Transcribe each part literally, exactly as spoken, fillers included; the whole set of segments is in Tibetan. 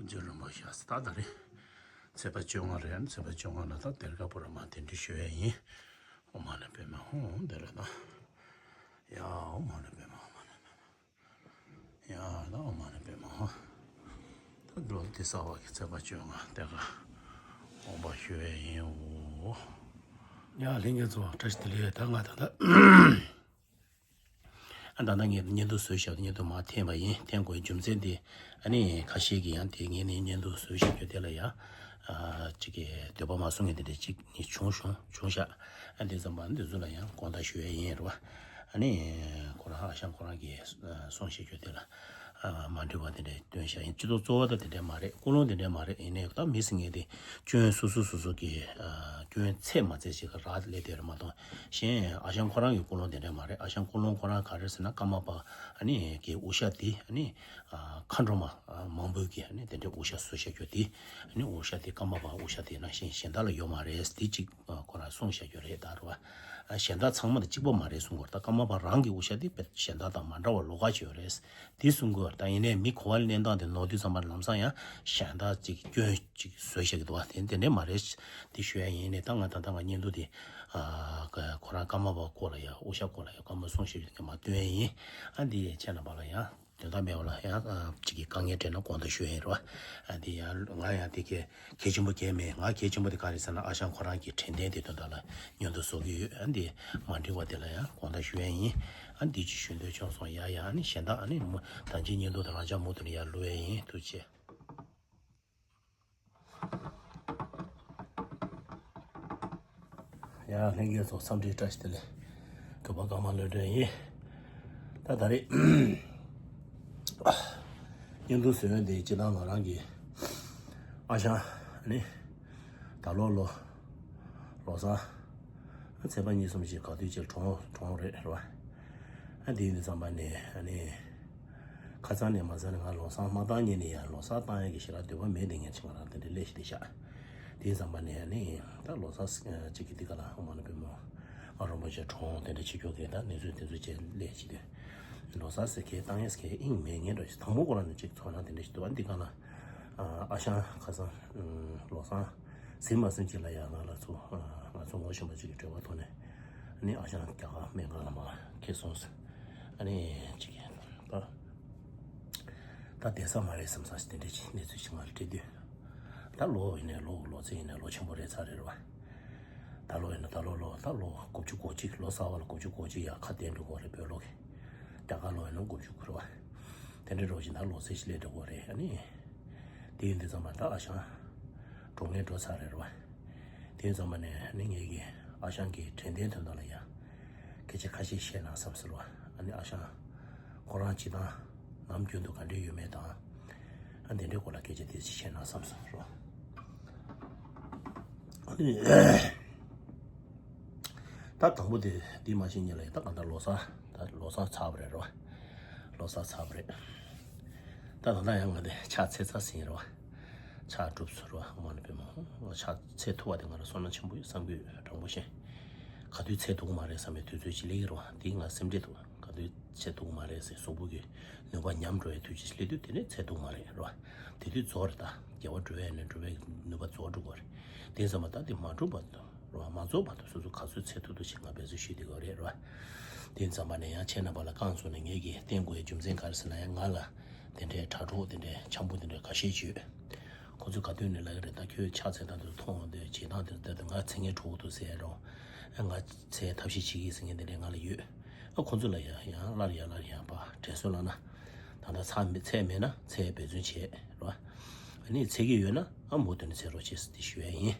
རྗེ་རིན་པོ་ཆེ་ད་ད་རེད། ཚེས་པ་བཅོ་ལྔ་རེད། ཚེས་པ་བཅོ་ལྔ་ལ་ད་དེར་ཀ་པུ་ར་མ་དེ་འདྲི་ཞུ་ཡས་ཡིན། ཨོཾ་མ་ཎི་པདྨེ་ཧཱུྃ། དེ་ལ་ད་ཡ་ཨོཾ་མ་ཎི་པདྨེ་ཧཱུྃ། མ་ཎི་པདྨེ་ཧཱུྃ། ཡ་ད་ཨོཾ་མ་ཎི་པདྨེ་ཧཱུྃ། ད་འགྲོ་འདི་ས་བ་གི་ཚེས་པ་བཅོ་ལྔ་དེ་ཀ་དགོངས་པ་ཞུ་ཡས་ཡིན་འོ། ཡ་ལྷན་རྒྱས་ཚོ་བཀྲ་ཤིས་བདེ་ལེགས། ད་ང་ད་ད། ཨ་ད་ལྟ་ངས་བརྙན་ཐུང་བཟོས་བཞག་བརྙན་ཐུང་མར་འཐེན་པ་ཡིན། འཐེན་དགོས་རྒྱུ་མཚན་དེ་ཨ་ནི་ཁ་ཤས་ཀྱིས་ཡང་དེ་ངས་ནི་བརྙན་ཐུང་བཟོས་བཞག་རྒྱུ་དེ་ལ་ཡང་ཨ་ཅིག་གི་འདོད་པ་མ་བཟུང་མཁན་དེ་འདྲ་ཅིག་ནི་བྱུང་བྱུང་བྱུང་ཤག་ཨ་འདི་ཙམ་པ་འདི་ཚོ་ལ་ཡང་དགོངས་དག་ཞུ་ཡས་ཡིན་རེད་བ། ཨ་ནི་ཁོ་རང་ཨ་ཞང་ཁོ་རང་གིས་གསུངས་བཞག་རྒྱུ་དེ་ལ་མ་འགྲིག་པ་དེ་འདྲ་སྟོན་བཞག་ཡིན། སྤྱི་ཚོགས་གཙོ་བོ་ད་དེ་འདྲ་མ་རེད། ཀུན་སློང་དེ་འདྲ་མ་རེད། ཡིན་ནའི་ད་མི་ཟེར་མཁན་དེ་སྐྱོན་སོ་སོ་སོ་སོ་གི་ཨ་སྐྱོན་ཚད་མ་ཚད་ཅིག་ག་རག་སླེབས་དེ་རེད་མ་གཏོགས། གཞན་ཨ་ཞང་ཁོ་རང་གི་ཀུན་སློང་དེ་འདྲ་མ་རེད། ཨ་ཞང་ཀུན་སློང་ཁོ་རང་ག་རེ་ཟེར་ན་ཀརྨ་པ་ཨ་ནི་གི་དབུ་ཞྭ་དེ་ཨ་ནི་ཨ་མཁའ་འགྲོ་མ་ཨ་མང་པོས་ཀྱི་ཨ་ནི་དེ་འདྲའི་དབུ་ཞྭ་བཟོས་བཞག་རྒྱུ་དེ་ཨ་ནི་དབུ་ཞྭ་དེ་ཀརྨ་པ་དབུ་ཞྭ་དེ་ནང་བཞིན་གཞན་དག་ལ་ཡོད་མ་རེད། དེ་གཅིག་ཨ་ཁོ་རང་གསུངས་བཞག་རྒྱུ་རེད་ད་རེད་བ། ཨ་གཞན་དག་ཚང་མ་དང་གཅིག་པ་མ་རེད་གསུང་གི་ཡོད་རེད། ད་ཀརྨ་པ་རང་གི་དབུ་ཞྭ་དེ་དཔེ་གཞན་དག་དང་མ་འདྲ་བ་ལོགས་ཀ་ཅིག་ཡོད་རེད། དེ་གསུང་གི་ཡོད་རེད། ད་ཡིན་ནའི་མི་གོ་བ་ལེན་སྟངས་དེ་ནོར་དུས་ཙམ་པར་ལམ་སང་ཡང་གཞན་དག་ཅིག་སྐྱོན་ཅིག་བཟོས་བཞག་གི་འདུག་བ། དེ་དེ་འདྲས་མ་རེད། དེ་ཞུ་ཡ་ཡིན་ནའི་ད་ང་ད་ལྟ་ང་བརྙན་ཐུང་དེ་ཨ་ཁོ་རང་ཀརྨ་པ་སྐོར་ལ་ཡ་དབུ་ཞྭ་སྐོར་ལ་ཡ་སྐར་མ་གསུང་བཤད་ཀྱི་མ་སྟོན་ཡ་ཡིན། ཨ་འདི་ཡ་ཁྱེད་རྣམ་པ་ལ་ཡང་དོན་དག་མེད་པ་ལ་ཡང་ཨ་ཅིག་གི་དཀའ་ངལ་འཕྲད་ན་དགོངས་དག་ཞུ་ཡ་ཡིན་རོ། ཨ་འདི་ཡང་ང་ཡང་དེ་གའི་གལ་ཆེན་པོ་གལ་མེད། ང་གལ་ཆེན་པོ་དེ་ག་རེ་ཟེར་ན་ཨ་ཞང་ཁོ་རང་གི་དྲན་རྟེན་དེ་དོན་དག་ལ་མཉམ་དུ་བཟོ་གི་ཡོད། ཨ་འདི་མ་འགྲིག་པ་དེ་ལ་ཡང་དགོངས་དག་ཞུ་ཡ་ཡིན། ཨ་འདི་ཅི་ཞུ་འདོད་བྱུང་སོང་། ཡ་ཡ་ཨ་ནི་གཞན་དག་ཨ་ནི་མུ་ད་ཅི་བརྙན་ཐུང་དེ་རང་ཅག་མུ་མཐུད་ནས་ཡར་བླུག་ཡ་ཡིན། ཐུགས་རྗེ་ཆེ། ཡ་ལྷན་རྒྱས་ཚོ་འཚམས་འདྲི་བཀྲ་ཤིས་བདེ་ལེགས། གྲུབ་པ་ཀརྨ་བློ་གྲོས་ཡིན། ད་ད་རེས་བརྙན་ཐུང་བཟོས་ཡོད་འདི་སྤྱིར་བཏང་ང་རང་གི་ཨ་ཞང་ནི་ད་ལོ་ལོ་ལོ་གསར་ཚེས་པ་གཉིས་གསུམ་ཞིག་ག་དུས་ཅིག་གྲོངས་གྲོངས་རེད་རེད་བ། ཨ་དེ་ཡིན་དུས་ཙམ་པ་ནས་ཨ་ནི། ཁ་སང་ནས་མ་ཚར་ནས་ང་ལོ་གསར་མ་བཏང་ཉིན་ནས་ཡང་ལོ་གསར་བཏང་ཡག་གི་ཞེ་དྲག་འདོད་པ་མེད། དེ་ངས་ཅིག་ང་རང་དེ་འདྲའི་སླེབས་ཤིག་དེ་ཤག་དེ་ཙམ་པ་ནས་ནི་ད་ལོ་གསར་ཅིག་གི་འདི་ག་ལ་ཧོ་མ་ནི་པུས་མོ་ང་རོང་པོ་ཆེ་གྲོངས་དེ་འདྲ་བྱེད་རྒྱུ་གི་ད་གནས་ཚུལ་དེ་ཚོ་བཅས་སླེབས་ཤིག་དེ་ལོ་གསར་ཟེར་གའི་བཏང་ཡས་ཟེར་གའི་དབྱིངས་མེད། ངས་འགྲོ་ཞིག་དང་པོ་ཁོ་རང་ནས་ཅིག་ཚོར་སྣང་དེ་འདྲ་ཞིག་འདུག་ཨ་འདི་ག་ལ་ཨ་ཞང་ཁ་སང་ལོ་གསར་ཟིན་མ་ཟིན་ཅིག་ལ་ཡང་ང་ལ་ཚོ་ང་ཚོ་ངོ་ཤེས་པ་ཅིག་གི་འབྲེལ་བ་ཐོག་ནས་ནི་ཨ་ཞང་རྒྱ་གར་སྨན་ཁང་ལ་མར་ཁྱེར་སོང་ཟེར། ཨ་ནི་ཅིག་ད་ད་བསྡད་ས་མ་རེད་བསམ་ས་ཞིག་དེ་འདྲ་ཅིག་གནས་ཚུལ་ཅིག་ང་ལ་སྤྲད་དུས། ད་ལོ་ཡིན་ནའི་ལོ་ལོ་ཚད་ཡིན་ནའི་ལོ་ཆེན་པོ་རེད་ཚར་རེད་རེད་བ། ད་ལོ་ཡིན་ན་ད་ལོ་ལོ་ད་ལོ་དགུ་བཅུ་གོ་གཅིག་ལོ་གསར་པ་ལ་དགུ་བཅུ་གོ་གཅིག་ཡར་ཁ་གཏད་འགྲོ་གི་རེད་བོད་ལོ་གི། རྒྱ་གར་ལོ་ཡིན་ན་དགུ་བཅུ་དགུ་རེད་བ། དེ་འདྲ་འགྲོ་བཞིན་ད་ལོ་ཚད་ཞིག་སླེབས་འགྲོ་གི་རེད། ཨ་ནི། དེ་ཡིན་དུས་ཙམ་པ་ད་ཨ་ཞང་། གྲོངས་ངེས་འགྲོ་ཚར་རེད་རེད་བ། དེ་ཙམ་པ་ནས་ནི་ངེད་ཀྱི་ཨ་ཞང་གི་དྲན་རྟེན་དོན་དག་ལ་ཡ། སྐད་ཆ་ཁ་ཤས་བཤད་ན་བསམ་ཟེར་བ། ཨ་ནི་ཨ་ཞང་། ཁོ་རང་སྤྱིར་བཏང་ནམ་རྒྱུན་དུ་ག་འདྲས་ཡོད་མེད་དང་། ཨ་དེ་འདྲའི་སྐོར་ལ་སྐད་ཆ་དེ་ཅིག་བཤད་ན་བསམ་ཟེར་བ། ཨ་ནི། ད་དང་པོ་དེ་འདི་མ་ཤེས་ཉིན་ལ་ཡ་ད་གང་ལྟར་ལོ་གསར་ད་ལོ་གསར་ཚར་བ་རེད་རེད་བ། ལོ་གསར་ཚར་བ་རེད། ད་ད་ལྟ་ཡང་ང་དེ་ཕྱག་འཚལ་ཚར་ཟིན་རེད་བ། ཕྱག་གྲུབ་ཚར་བ་ཨོཾ་མ་ཎི་པདྨེ་ཧཱུྃ། ཕྱག་འཚལ་ཐུབ་པ་དེ་ང་རང་བསོད་ནམས་ཆེན་པོ་ཡོད་བསམ་གྱི་ཡོད་དྲང་པོ་བཤད། ག་དུས་འཚལ་ཐུབ་ཀྱི་མ་རེད་བསམ་པའི་དུས་ཚོད་ཅིག་སླེབས་ཀྱི་རེད་བ། དེ་ང་སེམས་ཁྲལ་འདུག་ག་དུས་འཚལ་ཐུབ་ཀྱི་མ་རེད་ཟེར་གཟུགས་པོ་གི་ནུས་པ་ཉམས་འགྲོ་བའི་དུས་ཚོད་ཅིག་སླེབས་དུས་དེ་ནས་འཚལ་ཐུབ་ཀྱི་མ་རེད་རེད་བ། དེ་དུས་རྫོགས་རེད་ད། དགེ་བ་སྒྲུབ་ཡས་ནས་སྒྲུབ་པའི་ནུས་པ་རྫོགས་འགྲོ་གི་རེད། དེ་ཙམ་པ་ད་དེ་མ་གྲུབ་པ་དང་། རོ་མ་རྫོགས་བར་དུ་སོ་སོ་ག་ཚོད་འཚལ་ཐུབ་ཐུབ་ཅིག་ང་འབད་བརྩོན་ཞུས་བསྡད་ཡོད་རེད་རོ། དེ་ཙམ་པ་ནས་ཡང་ཁྱེད་རྣམ་པ་ལ་རྐང་བཙུགས་ནས་ངེད་ཀྱིས་བསྟན་དགོས་ཡའི་རྒྱུ་མཚན་ག་རེ་ཟེར་ན་ཡང་ང་ལ་དེ་འདྲའི་དྲ་གྲོགས་དེ་འདྲའི་འཆམ་པོ་དེ་འདྲ་ཁ་ཤས་ཡོད། ཁོ་ཚོས་ག་དུས་ནས་ལབ་ཀྱི་རེད། ད་ཁྱོད་ཕྱག་འཚལ་སྟངས་དེ་ཚོ་མཐོང་འོང་དུས་བྱེད་སྟངས་དེ་ཚོ་ལྟ་དུས་ང་འཚལ་མཁན་གྲོགས་འདུག་ཟེར་རོ། ཨ་ང་འཚལ་ཐབས་ཤེས་བྱེད་ཀྱི་ཟེར་མཁན་དེ་འདྲའི་ང་ལ་ཡོད། ཨ་ཁོ་ཚོ་ལ་ཡང་ཡང་སླར་ཡང་སླར་ཡང་པ་དྲན་གསོ་གནང་ན། ད་ལྟ་ཚར་མེད་ཚད་མེད་ན་འཚལ་འབད་བརྩོན་བྱེད་རོ། ཨ་ནི་འཚལ་གྱི་ཡོད་ན་ཨ་མུ་མཐུད་ནས་འཚལ་རོགས་བྱེད་ཟེར་ཏེ་ཞུ་ཡ་ཡིན།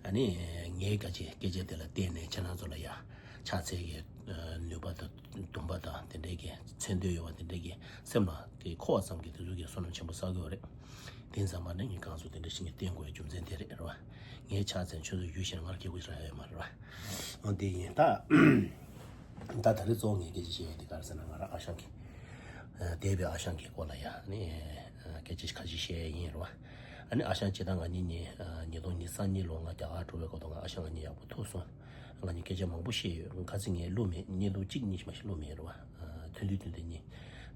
ཨ་ནི་ངའི་སྐད་ཆ་སྐད་ཆ་དེ་ལ་བརྟེན་ནས་ཁྱེད་རང་ཚོ་ལ་ཡ་ཕྱག་འཚལ་གྱི་ནུས་པ་དང་འདུན་པ་དང་དེ་འདྲའི་གི་འཚལ་འདོད་ཡོད་པ་དེ་འདྲའི་གི་སེམས་ལ་གི་འཁོར་བ་ཙམ་གྱི་དེ་ཚོ་གི་བསོད་ནམས་ཆེན་པོ་བསགས་ཀྱི་ཡོད་རེད། དེ་ཙམ་པ་ནས་ངས་གང་ཚོ་དེ་འདྲ་ཞིག་ངས་བསྟན་དགོས་པའི་རྒྱུ་མཚན་དེ་རེད་རོ། ངའི་ཕྱག་འཚལ་ཁྱོད་ཚོ་ཡུལ་ཞིག་ནས་ང་ལ་སྐྱེ་དགུ་ཞིག་རག་ཡོད་མ་རེད་རོ། འོ་འདི་ཡིན་ད། ད་ད་རེས་གཙོ་བོ་ངས་སྐད་ཆ་བཤད་ཡ་འདི་ག་རེ་ཟེར་ན་ང་རང་ཨ་ཞང་གི། ཨ་འདས་པའི་ཨ་ཞང་གི་སྐོར་ལ་ཡ་ནི་ཨ་སྐད་ཆ་ཁ་ཤས་བཤད་ཡ་ཡིན་རོ། ཨ་ནི་ཨ་ཞང་སྤྱིར་བཏང་ང་གཉིས་གཉིས་ཨ་ཉིས་སྟོང་ཉི་ཤུ་རྩ་གཉིས་ལོ་ང་རྒྱ་གར་འགྲོ་བའི་སྐབས་དུ་ང་ཨ་ཞང་ང་གཉིས་ཡག་པོ་ཐུག་སོང་། ང་གཉིས་སྐད་ཆ་མང་པོ་བཤད་ཡོད། ཁ་སང་ངས་བླུགས་མེད། བརྙན་ཐུང་གཅིག་གཉིས་ཤིག་མ་ཞིག་བླུགས་མེད་རོ། ཨ་ཐུང་དུས་ཐུང་དུས་གཉིས།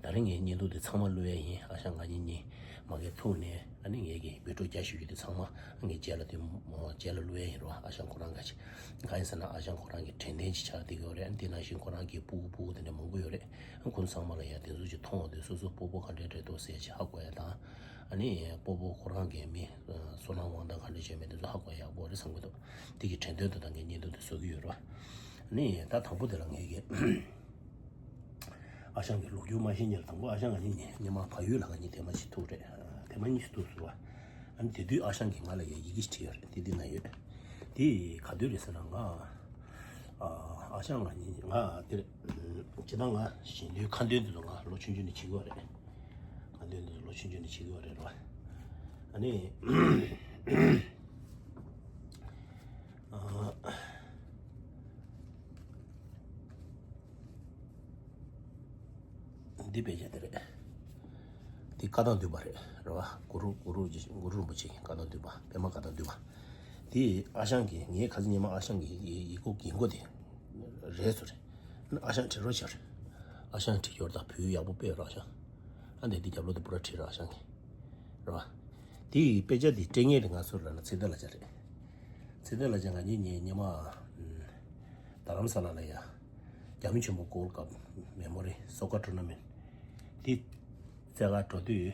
ད་རིང་ངས་བརྙན་ཐུང་དེ་ཚང་མ་བླུགས་ཡ་ཡིན། ཨ་ཞང་ང་གཉིས་གཉིས་མ་གིར་ཐུག་ནས་ ཨ་ནི་ངས་ཀྱི་བི་ཌི་ཡོ་རྒྱ་ཞུ་རྒྱུ་དེ་ཚང་མ་ངས་རྗེས་ལ་དེ་མོ་རྗེས་ལ་བླུག་ཡས་ཡིན་རོ། ཨ་ཞང་ཁོ་རང་ག་ཅི་གང་ཡིན་ཟེར་ན། ཨ་ཞང་ཁོ་རང་གི་དྲན་རྟེན་ཅིག་ཆགས་བསྡད་ཀྱི་ཡོད་རེད། དེ་ནང་བཞིན་ཁོ་རང་གི་ཕྲུ་གུ་ཕྲུ་གུ་དེ་འདྲ་མང་པོ་ཡོད་རེད། ཁོང་ཚང་མ་ལ་ཡ་དེ་ཚོ་ཅིག་མཐོང་བ་དུས་སོ་སོ་སྤོ་བོ་ག་འདྲས་འདྲས་འདུག་ཟེར་ཅིག་ཧ་གོ་ཡ་དང་། ཨ་ནི་སྤོ་བོ་ཁོ་རང་གི་མི་བསོད་ནམས་དབང་ཐང་ག་འདྲས་བྱས་མེད་དེ་ཚོ་ཧ་གོ་ཡ་ཡག་པོ་རེད་བསམ་གྱི་འདུག་དེ་གི་དྲན་རྟེན་དུ་ད་ངས་བརྙན་ཐུང་དེ་བཟོ་གི་ཡོད་རེད་བ། ཨ་ནི་ད་དང་པོ་དེ་ལ་ངས་ཀྱི་ཨ་ཞང་གི་ལོ་རྒྱུས་མ་ཤེས་ཉིན་ལ། དང་པོ་ཨ་ཞང་ང་གཉིས་ཉེ་ཉེ་མ་བལ་ཡུལ་ལ་ང་གཉིས་དེ་མ་ཞིག་ཐུག་རེད། དེ་མ་གཉིས་སུ་ཐུག་ཟེར་བ། ཨ་ནི་དེ་དུས་ཨ་ཞང་གིས་ང་ལ་ཡ་ཡི་གེ་ཞིག་བྲིས་ཡོད་རེད། དེ་འདི་ན་ཡོད། དེ་ག་དུས་རེད་ཟེར་ན། ང་ཨ་ཨ་ཞང་ང་གཉིས་ང་དེ་རེད། སྤྱིར་བཏང་ང་ཞིང་སྡེའི་ཁ་འདོན་དེ་ཚོ་ང་ལོ་ཆུང་ཆུང་ནས་བྱེད་ཀྱི་ཡོད་རེད། ཁ་འདོན་དེ་ཚོ་ལོ་ཆུང་ཆུང་ནས་བྱེད་ཀྱི་ཡོད་རེད་རོ། ཨ་ནི་ཨ། འདི་དཔེ་ཆ་དེ་རེད། འདི་བཀའ་ཐང་བསྡུས་པ་རེད། རེད་བ། གུ་རུ་གུ་རུ་གུ་རུ་རིན་པོ་ཆེ་གི་བཀའ་ཐང་བསྡུས་པ། པདྨ་བཀའ་ཐང་བསྡུས་པ། འདི་ཨ་ཞང་གིས། ངས་ཁ་སང་ཉི་མ་ཨ་ཞང་གི་ཡི་གུ་ཡིན་གོ་དེ་རེད་ཚོ་རེད། ཨ་ཞང་བྲིས་རོགས་བྱས་རེད། ཨ་ཞང་བྲིས་ཡོད་ད། བོད་ཡིག་ཡག་པོ་དཔེ་ཡོད་རེད་ཨ་ཞང་། ཨ་འདི་འདི་རྒྱབ་ལོགས་དེ་པུ་ར་བྲིས་རེད་ཨ་ཞང་གིས། རེད་བ། དེ་ཡི་དཔེ་ཆ་དེ་སྤྲད་མཁན་དེ་ང་ཚོ་ལ་ན་ཚེ་བརྟན་ལགས་ཆ་རེད། ཚེ་བརྟན་ལགས་ཆ་ང་གཉིས་ཉེ་ཉེ་མ་རྡ་རམ་ས་ལ་ལ་ཡ་རྒྱ་མི་ཆེན་མོ་Gold Cup Memorial Soccer Tournament དེ་རྩེ་ག་འགྲོ་དུས།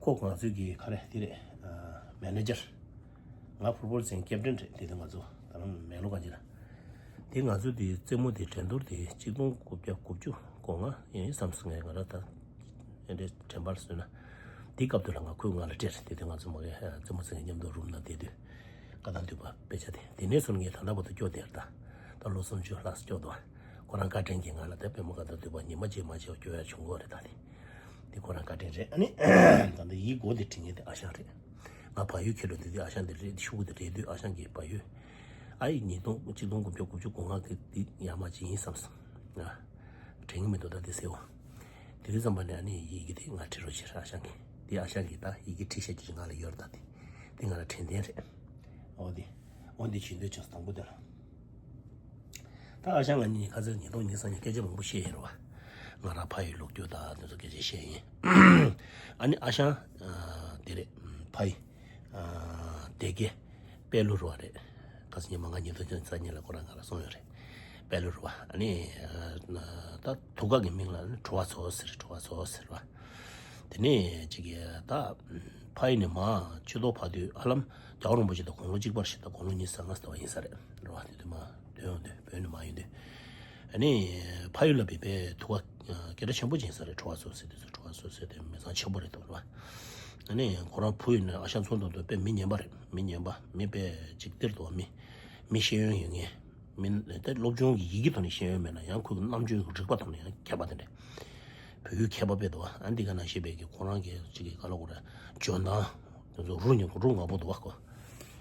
ཁོ་ང་ཚོའི་གི་ག་རེ་དེ་རེད། མེ་ནེ་ཇར། ང་ཕུཊ་བོལ་ཟན་ཀེབ་ཊན་རེད། དེ་དུས་ང་ཚོ་རྡ་རམ་མེག་ལོ་ག་ཅི་ལ། དེ་ང་ཚོ་དེ་རྩེད་མོ་དེ་འགྲན་བསྡུར་དེ་གཅིག་སྟོང་དགུ་བརྒྱ་དགུ་བཅུ་གོ་ལྔ་ཡིན་བསམ་སོང་ངས། ང་རང་ད་དེ་འདྲའི་དྲན་པར་སོང་ན། དེ་སྐབས་དུས་ལ་ང་ཁོས་ང་ལ་སྤྲད་རེད། དེ་དུས་ང་ཚོ་མ་གི་རྩེད་མོ་རྩེ་མཁན་མཉམ་དུ་རུམ་ནང་བསྡད་དུས། བཀའ་ཐང་བསྡུས་པ་དཔེ་ཆ་དེ། དེ་ནས་བཟུང་ངས་ད་ལྟ་བར་དུ་སྐྱོར་བསྡད་རེད་ད། ད་ལོ་སུམ་ཅུ་ལྷག་སྐྱོར་འདུག་ཁོ་རང་བཀའ་དྲིན་གྱིས་ང་ལ་ད་པདྨ་བཀའ་ཐང་བསྡུས་པ་ཉི་མ་གཅིག་མ་གཅིག་སྐྱོར་ཡ་བྱུང་གི་རེད་ད་དེ། དེ་ཁོ་རང་བཀའ་དྲིན་རེད། ཨ་ནི་ད་ལྟ་ཡི་གེ་དེ་འབྲི་མཁན་དེ་ཨ་ཞང་རེད། ང་བལ་ཡུལ་ཁྱེར་འགྲོ་དུས་དེ་ཨ་ཞང་དེ་རེད། ཤོག་གུ་དེ་རེད་དུས་ཨ་ཞང་གིས་བལ་ཡུལ། ཨ་ཡི་ཉིས་སྟོང་གཅིག་སྟོང་དགུ་བརྒྱ་དགུ་བཅུ་གོ་ལྔ་གི་དེ་ཡར་མར་ཅིག་ཡིན་བསམ་སོང་། ང་དྲན་གྱི་མི་འདུག་ད་དེ་ཟེར་བ། དེ་དུས་ཙམ་པ་ནས་ཨ་ནི་ཡི་གེ་དེ་ང་བྲིས་རོགས་བྱེད་ཨ་ཞང་གིས། དེ་ཨ་ཞང་གིས་ད་ཡི་གེ་བྲིས་བཞག་རྒྱུ་ང་ལ་ཡོད་རེད་ད་དེ། དེ་ང་ལ་དྲན་རྟེན་རེད། འོ་དེ། འོ་དེ་བྱེད་འདོད་ཆགས་སོང་དང་པོ་དེ་ལ། ད་ཨ་ཞང་ང་གཉིས་ཁ་སང་ཉིས་སྟོང་ཉི་ཤུ་རྩ་གཉིས་སྐད་ཆ་མང་པོ་བཤད་ཡིན་རེད་བ། ང་རང་ཕ་ཡི་ལོ་རྒྱུས་དང་དེ་ཚོ་སྐད་ཆ་བཤད་ཡིན། ཨ་ནི་ཨ་ཞང་ཨ་དེ་རེད། ཕ་ཡི་ཨ་སྡེ་དགེ་དཔལ་ལུ་རུ་བ་རེད། ཁ་སང་ཉི་མ་ང་ཉིས་སྟོང་ཉི་ཤུ་རྩ་གཉིས་ལ་ཁོ་རང་ང་ལ་སོང་ཡོད་རེད། དཔལ་ལུ་རུ་བ། ཨ་ནི་ཨ་ད་དུ་ག་གི་མིང་ལ་ནི་གྲོ་བ་མཚོ་ཟེར། གྲོ་བ་མཚོ་ཟེར་བ། དེ་ནས་ཅིག་གི་ད་ཕ་ཡི་ནས་མར་ཆུ་ཐོག་བར་དུ་ཧ་ལམ་རྒྱལ་བ་རིན་པོ་ཆེ་དང་དགུང་ལོ་གཅིག་པ་རེད་ཤག་ད་དགུང་ལོ་ཉི་ཤུ་རྩ་ལྔ་ཟེར་བ་ཡིན་ས་རེད། རེད་བ། དེ་དུས་མར་ཐོན་ཡོང་དུས་བོད་ནས་མར་ཡོང་དུས། ཨ་ནི་ཕ་ཡུལ་ལ་བོད་པའི་ཐུག་པ་སྐད་གྲགས་ཆེན་པོ་ཅིག་ཡིན་ས་རེད། གྲོ་བ་མཚོ་ཟེར་དུས་ཚོད་གྲོ་བ་མཚོ་ཟེར་དུས་མི་ཚང་ཆེན་པོ་རེད་འདུག་རེད་བ། ཨ་ནི་ཁོ་རང་བུ་ཡིན་ན་ཨ་ཞང་མཚོ་མདོ་དོན་དཔེ་མི་ངན་པ་རེད། མི་ངན་པ། མི་དཔེ་ཅིག་སྟེར་འདུག་བ། མི་མི་ཤེས་ཡོན་ཡོད་མཁན། མི་དེ་སློབ་སྦྱོང་གི་ཡི་གེ་ཐོག་ནས་ཤེས་ཡོན་མེད་ན་ཡང་ཁོའི་རྣམ་དཔྱོད་ཀྱི་རིག་པ་ཐོག་ནས་ཡང་མཁས་པ་དེ་འདྲ། བོད་ཡིག་མཁས་པ་དཔེ་འདུག་བ། ཨ་འདི་ག་ནང་བཞིན་པའི་གི་ཁོ་རང་གི་ཅིག་གི་ག་ལ་གོ་ར་འཇོན་ཐང་དེ་ཚོ་རུ་ཉུང་རུ་ང་པོ་འདུག་བ་ཁོ།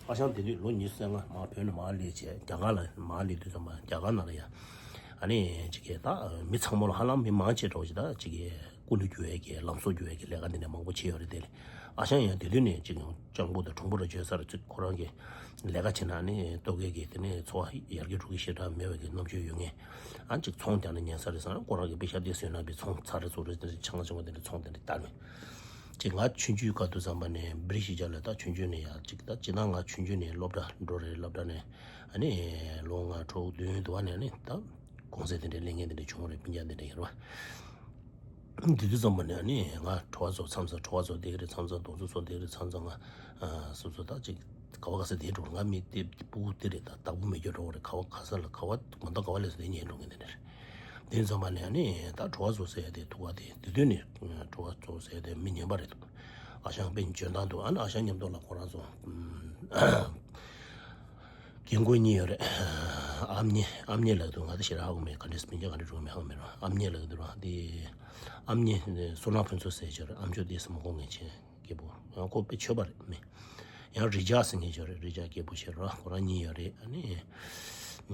ཨ་ཞང་དེ་དུས་ལོ་ཉི་ཤུ་རྩ་ལྔ་མར་བོད་ནས་མར་སླེབས་བྱས་རྒྱ་གར་ལ་མར་སླེབས་དུས་ཙམ་པ་རྒྱ་གར་ནང་ལ་ཡ། ཨ་ནི་ཅིག་གི་ད་མི་ཚང་མ་ལ་ཧ་ལམ་མི་མང་ཆེ་འདྲ་བོ་ཅིག་ད་ཅིག་གི་ཀུ་ལུ་རྒྱུག་ཡས་ཀྱི་ལམ་བཟོ་རྒྱུག་ཡས་ཀྱི་ལས་ཀ་འདི་འདྲ་མང་པོ་བྱས་ཡོད་རེད་དེ། ཨ་ཞང་ཡང་དེ་དུས་ནས་ཅིག་སྤྱང་པོ་དང་གྲུང་པོ་ར་བྱས་ས་རེད། ཅིག་ཁོ་རང་གི་ལས་ཀ་བྱེད་ན་ནི་ལྟོ་གོས་ཀྱི་དེ་ནས་འཚོ་བ་ཡར་རྒྱས་འགྲོ་གི་ཞེ་དྲག་མེད་པའི་གི་རྣམ་དཔྱོད་ཡོད་མཁན། ཨ་ཅིག་ཚོང་རྒྱག་ན་ཉན་ས་རེད་བསམ་ན་ཁོ་རང་གི་པེ་ཤ་དེ་བཟོས་ན་པའི་ཚོང་ཚ་རེ་ཚོ་རེ་དེ་ཆང་ཆང་བ་དེ་འདྲ་ཚོང་དེ་འདྲ་བཏང་ནས། ཅིག་ང་ཆུང་ཆུང་སྐབས་དུས་ཙམ་པ་ནས་བི་རི་ཤི་ཇ་ལ་ད་ཆུང་ཆུང་ནས་ཡ་ཅིག་ད་ཅིག་ན་ང་ཆུང་ཆུང་ནས་སློབ་གྲྭ་འགྲོ་རེད། སློབ་གྲྭ་ནས་ཨ་ནི་ལོ་ལྔ་དྲུག་བདུན་དུ་བ་ནས་ནི་ད་གུང་སེང་དེ་འདྲའི་ལས་འགན་དེ་འདྲ་བྱུང་རེད། སྤུན་ཀྱག་དེ་འདྲ་ཡིན་རེད་བ། དེ་དུས་ཙམ་པ་ནས་ནི་ང་གྲོ་བ་ཚོ་མཚམས་མཚམས་གྲོ་བ་ཚོ་བསྡད་ཀྱི་རེད། མཚམས་མཚམས་རྡོ་ཚོ་ཚོ་བསྡད་ཀྱི་རེད། མཚམས་མཚམས་ང་སོ་སོ་ད་ཅིག་ག་བ་ག་ས་བསྡད་འགྲོ་རེད། ང་མི་དེ་སྤུ་གུ་དེ་རེད། ད་བདག་པོ་མེད་རྒྱུ་འགྲོ་གི་རེད། ག་བ་ག་ས་ལ་ག་བ་མ་གཏོགས་ག་བ་ལས་སུ་བསྡད་ཉན་འགྲོ་མཁན་དེ་འདྲ་རེད། དེ་ཙམ་པ་ནས་ནི་ད་གྲོ་བ་ཚོ་ཟེར་ཡ་དེ་ཐུག་པ་དེ་དེ་དུས་ནི་གྲོ་བ་ཚོ་ཟེར་ཡ་དེ་མི་ངན་པ་རེད་འདུག་ཨ་ཞང་དཔེ་འཇོན་ཐང་འདུག་ཨ་ནི་ཨ་ཞང་མཉམ་དུ་ལ་ཁོ་རང་ཚོ་རྒན་རྒོན་གཉིས་ཡོད་རེད། ཨ་མྱེས། ཨ་མྱེས་ལབ་འདུག་ང་ད་ཞེ་དྲག་ཧ་གོ་མེད། ག་འདྲས་སྤུན་ཀྱག་ག་འདྲས་འགྲོ་གི་མེད་ཧ་གོ་མེད་ར། ཨ་མྱེས་ལབ་འདུག་ར། དེ་ཨ་མྱེས་བསོད་ནམས་ཕུན་ཚོགས་ཟེར་ཅིག་ཡོད་རེད། ཨ་མཆོག་དེ་སུ་མ་གོ་ངེས་ཆེ། སྐྱེས་བུ་ཡང་ཁོ་དཔེ་ཆོས་པ་རེད་མི། ཡང་རི་ཇ་ཟེར་མཁན་ཅིག་ཡོད་རེད། རི་ཇ་སྐྱེས་བུ་ཞིག་རེད་བ། ཁོ་རང་གཉིས་ཡོད་རེད། ཨ་ནི་ད་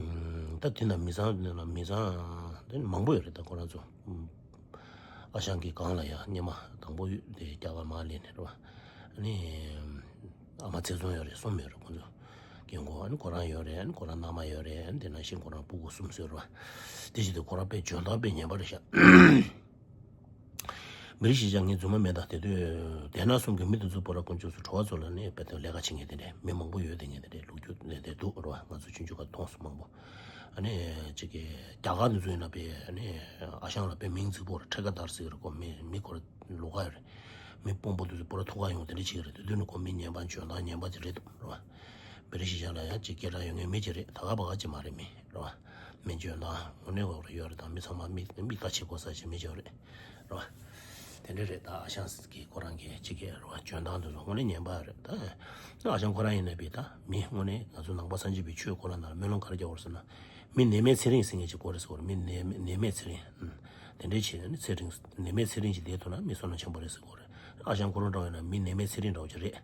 དེ་ན་མི་ཚང་། དེ་ན་མི་ཚང་དེ་ནི་མང་པོ་ཡོད་རེད། ད་ཁོ་རང་ཚོ་ཨ་ཞང་གི་སྒང་ལ་ཡང་སྔོན་མ་དང་པོ་དེ་རྒྱ་གར་མར་སླེབས་ནས་རེད་བ། ཨ་ནི་ཨ་མ་ཚེ་བཙོང་ཡོད་རེད། གསུམ་ཡོད་རེད་ཁོ་ཚོ། རྒན་གོག་ཨ་ནི་ཁོ་རང་ཡོད་རེད། ཨ་ནི་ཁོ་རང་མནའ་མ་ཡོད་རེད། ཨ་ནི་དེ་ནང་བཞིན་ཁོ་རང་སྤུ་གུ་གསུམ་ཡོད་རེད་བ། དེ་བཞིན་དུ་ཁོ་རང་དཔེ་འཇོན་ཐང་དཔེ་ངན་པ་རེད་ཤག་མི་རིགས་གཞིས་ཆགས་ངས་རྫུན་མ་མེད་ད། དེ་དུས་དེ་ན་གསུམ་གྱི་མི་དེ་ཚོ་པོ་ར་དཀོན་མཆོག་གསུམ་གྲྭ་པ་ཚོ་ལ་ནི་དཔེ་དེ་ལས་ཀ་བྱེད་མཁན་དེ་འདྲས་མི་མང་པོ་ཡོད། དེ་ངས་དེ་འདྲས་ལོ་རྒྱུས་ལས་དེ་འདུག་རོ། ང་ཚོ་ཆུང་ཆུང་ག་མཐོང་སོང་མང་པོ། ཨ་ནི་ཅིག་གི་རྒྱ་གར་དེ་ཚོ་ཡིན་ན་པས་ཨ་ནི་ཨ་ཞང་ལ་པས་མིང་རྫིག་པོ་ར་ཁྲེ་ཀ་དར་ཟེར་གི་རེད། ཁོ་མི་མི་ཁོ་ར་ལོགས་ཀ་ཡོད་རེད། མི་དཔོན་པོ་དེ་ཚོ་པོ་ར་ཐུག་ག་ཡོང་དེ་འདྲས་བྱེད་ཀྱི་རེད། དེ་དུས་ནི་ཁོ་མི་ངན་པ་འཇོན་ཐང་ངན་པ་ཅིག་རེད་འདུག་རོ། མི་རིགས་གཞིས་ཆགས་ལ་ཡང་ཅིག་སྐད་གྲགས་ཡོད་མཁན་མི་ཅིག་རེད། ད་ག་པ་ག་ཅིག་མ་རེད་མི་རོ། མི་འཇོན་ཐང་དངོས་གནས་འོག་རེ་ཡོད་རེད། ད་མི་ཚང་མ་མི་མི་ལྟ་བྱེད་དགོས་ས་ཅིག་མི་ཅིག་རེད་རོ། དེ་འདྲ་རེད། ད་ཨ་ཞང་གི་ཁོ་རང་གི་ཅིག་གི་རོ་འཇོན་ཐང་དེ་ཚོ་དངོས་གནས་ངན་པ་རེད། ད་ཨ་ཞང་ཁོ་རང་ཡིན་ན་བི་ད་མི་དངོས་གནས་ང་ཚོ་ནང་པ་སངས་རྒྱས་པའི་ཆོས་སྐོར་ལ་ནང་སྨོན་ལམ་ག་རེ་རྒྱག་དགོས་རེད་ཟེར་ན། མི་ནད་མེད་ཚེ་རིང་ཟེར་མཁན་ཅིག་དགོས་རེད་ཟེར་གོ་རེད། མི་ནད་མེད་ནད་མེད་ཚེ་རིང་། ཨུམ། དེ་འདྲའི་བྱས་ནས་ཚེ་རིང་ནད་མེད་ཚེ་རིང་ཅིག་བསྡད་ཐུབ་ན་མི་བསོད་ནམས་ཆེན་པོ་རེད་ཟེར་གོ་རེད། ཨ་ཞང་ཁོ་རང་འདྲ་བ་ཡིན་ན་མི་ནད་མེད་ཚེ་རིང་འདྲ་བོ་ཅིག་རེད།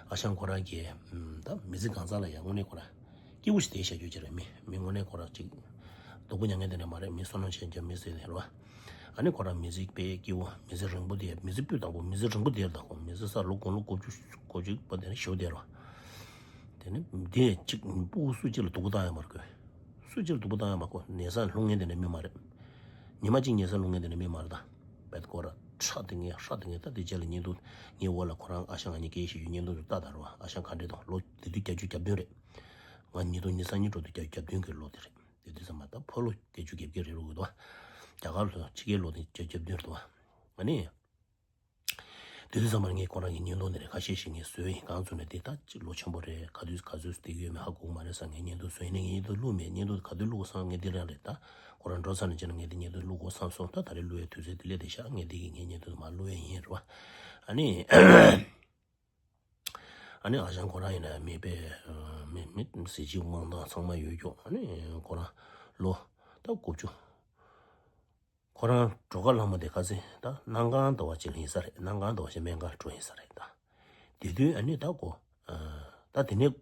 ཨ་ཞང་ཁོ་རང་གིས་ཨུམ། ད་མི་ཚེ་གང་ཚང་ལ་ཡང་དངོས་གནས་ཁོ་རང་སྐྱིད་པོ་ཞིག་བསྡད་བཞག་རྒྱུ་ཅིག་རེད། མི་མི་དངོས་གནས་ཁོ་རང་ཅིག་སྡུག་པོ་མྱངས་མཁན་དེ་འདྲ་མ་རེད། མི་བསོད་ནམས་ཆེན་པོ་མི་ཟེར་ནས་རོ། ཨ་ནི་ཁོ་རང་མི་ཚེ་དཔེ་སྐྱིད་པོ་མི་ཚེ་རིང་པོ་དེ་མི་ཚེ་སྤུས་དག་པོ་མི་ཚེ་རིང་པོ་དེར་དང་གོ་མི་ཚེ་ས་ལོ་དགུང་ལོ་དགུ་བཅུ་གོ་གཅིག་པ་དེ་ནས་ཞེ་པོ་དེ་རོ། དེ་ནི་དེ་གཅིག་སྤུ་གུ་སུ་གཅིག་ལ་སྡུག་པོ་བཏང་ཡ་མ་རེད་གོ། སུ་གཅིག་ལ་སྡུག་པོ་བཏང་ཡ་མ་རེད་གོ། ཉལ་ས་ལྷུང་མཁན་དེ་ནི་མི་མ་རེད། ཉི་མ་གཅིག་ཉལ་ས་ལྷུང་མཁན་དེ་ནི་མི་མ་རེད་ད། བེད་ཀོ་ར་ཧྲ་དེ་ངས་ཧྲ་དེ་ངས་ད་དེ་རྗེས་ལ་བརྙན་ཐུང་ངའི་འོག་ལ་ཁོ་རང་ཨ་ཞང་ང་གཉིས་སྐད་ཞིག་ཡོད། བརྙན་ཐུང་དུ་ལྟ་ད་རོ། ཨ་ཞང་ག་འདྲས་དང་ལོ་དེ་དུས་བརྒྱད་ཅུ་གྱ་བདུན་རེད། ང་ཉིས་སྟོང་ཉི་ཤུ་རྩ་གཉིས་འགྲོ་དུས་བརྒྱད་ཅུ་གྱ་བདུན་གྱི་ལོ་དེ་རེད། དེ་དུས་ཙམ་པ་ད་ཕོ་ལོ་བརྒྱད་ཅུ་གྱ་བརྒྱད་རེད་རུ་གི་འདུག་རྒྱ་གར་ལོ་ཕྱི་རྒྱལ་ལོ་དེ་བརྒྱད་ཅུ་གྱ་བདུན་རེད་འདུག་ཨ་ནི། དེ་དུས་ཙམ་པར་ངས་ཁོ་རང་གི་བརྙན་ཐུང་དེ་རེད་ཁ་ཤས་ཤིག་ངས་བཟོས་ཡིན། གང་བཟོས་ནས་དེ་ད་ཅིག་ལོ་ཆེན་པོ་རེད། ག་དུས་ག་ཚོད་བསྡད་ཀྱི་ཡོད་མེད་ཧ་གོ་གི་མ་རེད་ས། ངས་བརྙན་ཐུང་བཟོས་ཡིན་ན་ངས་བརྙན་ཐུང་བླུགས་མེད། བརྙན་ཐུང་དེ་ག་དུས་བླུགས་དགོས་བསམ་ངས་འདི་རང་རེད་ད། ཁོ་རང་འགྲོ་ཚར་ནས་བྱས་ན་ངས་འདི་བརྙན་ཐུང་བླུགས་དགོས་བསམ་སོང་། ད་ད་རེས་བླུགས་ཡའི་དུས་ཚོད་དེ་སླེབས་བསྡད་ཤག་ངས་འདི་གི་ངའི་བརྙན་ཐུང་དེ་མར་བླུགས་ཡས་ཡིན་རེད་བ། ཨ་ནི། ཨ་ནི་ཨ་ཞང་ཁོ་རང་ཡིན་ན་མི་དཔེ་མི་མི་གཟི་བརྗིད་དབང་ཐང་ཚང་མ་ཡོད་ཀྱོག་ཨ་ནི་ཁོ་རང་ལོ་ད་དགུ་བཅུ། ཁོ་རང་སྒྲོལ་དཀར་ལྷ་མོ་དེ་ཁ་སང་ད་གནམ་གང་ཟླ་བ་གཅིག་ལ་ཡིན་ས་རེད། གནམ་གང་ཟླ་བ་གཅིག་སྨན་ཁང་འགྲོ་ཡིན་ས་རེད་ད། དེ་དུས་ཨ་ནི་ད་གོ་ད་དེ་ནས་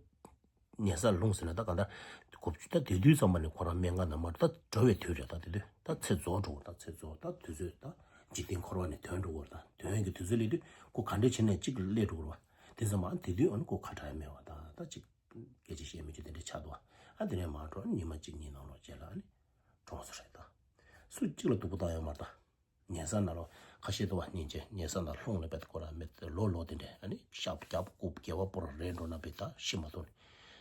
ཉལ་ས་ལྷུང་ཟེར་ན་ད་གང་ལྟར་དགུ་བཅུ་ད་དེ་དུས་ཙམ་པ་ནས་ཁོ་རང་སྨན་ཁང་ནང་མར་ད་འགྲོ་བའི་དུས་རེད་ད། དེ་དུས་ད་ཚེ་རྫོགས་འགྲོ་གི་ད། ཚེ་རྫོགས་ད་དུས་ཚོད་ད་འཇིག་རྟེན་འཁོར་བ་ནས་ཐོན་འགྲོ་གི་ད། ཐོན་གྱི་དུས་ཚོད་སླེབས་དུས་ཁོ་ག་འདྲས་བྱས་ནས་གཅིག་སླེབས་འགྲོ་གི་རེད་བ། དེ་ཙམ་པ་དེ་དུས་ཨ་ནི་ཁོ་ཁ་བྲལ་མེད་བ་ད་ད་གཅིག་སྐད་ཆ་བཤད་མི་རྒྱུ་དེ་འདྲ་ཆགས་འདུག་ཨ་དེ་ནས་མར་འགྲོ་ཉི་མ་གཅིག་གཉིས་ནང་ལོགས་རྗེས་ལ་ཨ་ནི་གྲོངས་སོང་རེད་ད། སུ་གཅིག་ལ་སྡུག་པོ་བཏང་ཡོད་མ་རེད་ད། ཉལ་ས་ནང་ལོགས་ཁ་ཤས་འདུག་བ། སྙིང་རྗེ་ཉལ་ས་ནང་ལྷུང་ནས་བེད་ཁོ་རང་མེད་དེ་ལོ་ལོ་དེ་འདྲས་ཨ་ནི་ཤག་རྒྱབ་རྐུབ་སྒལ་བ་པོ་ར་རེད་འགྲོ་ན་བེད་ད་ཤི་མ་ཐུབ་ནས་